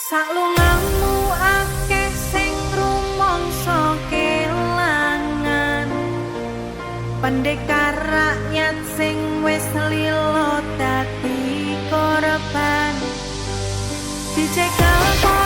Saklungamu akeh sing rumangsa kelangan. Pendekar rakyat sing wis lilo dadi korban. Dicekel.